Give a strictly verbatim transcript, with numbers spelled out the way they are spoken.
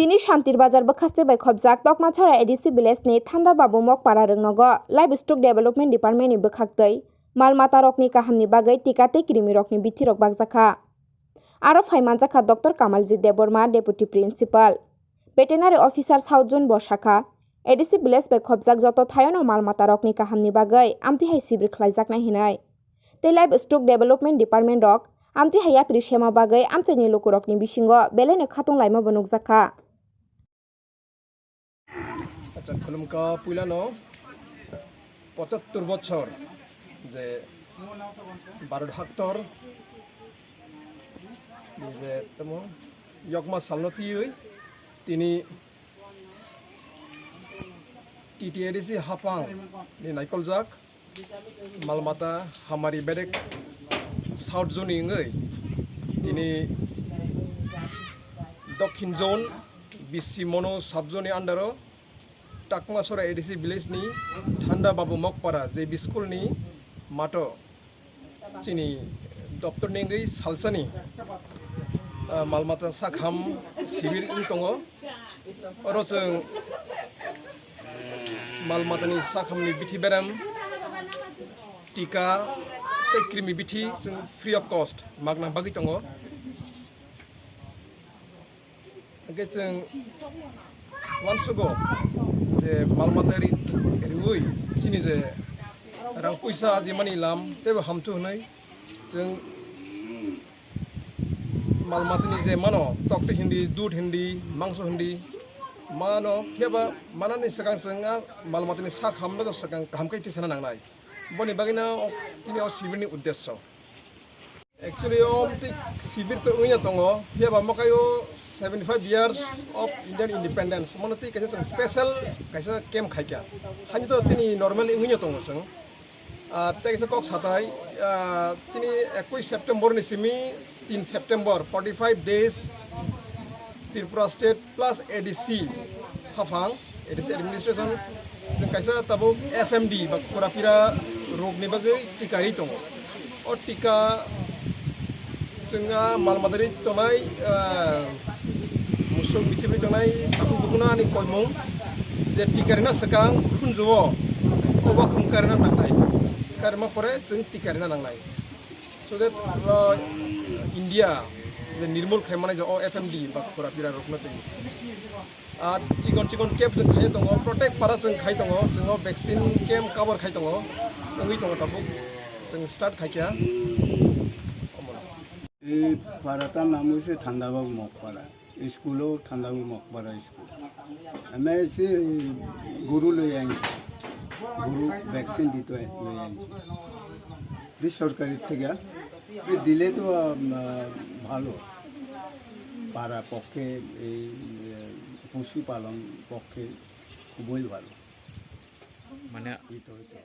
Tini Shantir Bazar bwkhaste bai khobjak Tokmachara A D C village ni Thanda Babu Mokpara rwngnogo Livestock Development Department ni bwkhaktwi mal mata rokni kahamni bagwi tika tei krimi rokni bithi rok bakjakha. Aro phai manjakha Doctor Kamaljit Debbarma, Deputy Principal, Veterinary Officer South Zone bo sakha, A D C village bai khobjak joto thaiono mal mata rokni kahamni bagwi amtwi hai sibir khlaijaknai hinwi. Tei Livestock Development Department rok amtwi hai yapri sema bagwi amchaini lukurokni bisingo belaino khatung laima bo nukjakha. Acha, khulumkha puilano pochattor bochor je Bharat haktor je tamo yokma salno tiyui tini T T A D C haphang ni naikoljak mal mata hamari bedek South Zone ni wngwi tini Dokhin Zone B C Mono Sub Zone ni under o Takmasora A D C village ni Thanda Babu Mokpara J B school ni mato chini doptor ni wngwi salsani, ah, mal mata sakham sibir wng tongo. Oro chwng mal matani sakhamni bithi berem, tika tei krimi bithi chwng free of cost magna bagwi tongo. Hwnkhe chwng uansugo je mal mata ri-, riui chini je rang puisa ajimani lam teibo hamthu hwnwi chwng mal matani je mano, tokti hindi, dud hindi, mangso hindi, mano, phiya ba manani swkang chwng a mal matani sak hamno swkang kaham khe tisana nangnai. Boni bagwino o, tini o sibirni uddesyo. Actually, o twi sibir to wngya tongo, phiya ba mwkaio seventy five years of Indian independence, mano twi kaisa chwng special kaisa camp khaikha. Hani to chini normally wngya tongo chwng. Ah, tei kaisa kok satai, ah, tini ekui September ni simi tin September, forty five days Tripura State plus A D C haphang, A D C administration, chwng kaisa tabuk F M D ba kurapira rokni bagwi tika ri tongo. O tika chwng a mal madari tongnai, ah, musuk bisingni tongnai, tabuk bukuno ani koimung je tika rina swkang khunju o, o wakhung karina nangnai, karima pore chwng tika rina nangnai. So that, uh, India je nirmul khaimani je o F M D ba kurapira rokno twi. Ar chikon chikon camp chwng khai tongo, protect para chwng khai tongo, chwng o vaccine camp cover khai tongo, wngwi tongo tabuk chwng start khaikha. Omono. এই পাড়াটার নাম হচ্ছে ঠান্ডাবাবু মগপাড়া। স্কুলও ঠান্ডাবাবু মগপাড়া স্কুল। আমি এসে গরু লই আনছি, গরু ভ্যাকসিন দিতে লই আনছি। বেসরকারি থেকে এ দিলে তো, আম, ভালো, পাড়া পক্ষে এই, এ, পশুপালন পক্ষে খুবই ভালো। মানে দিতে হইতো।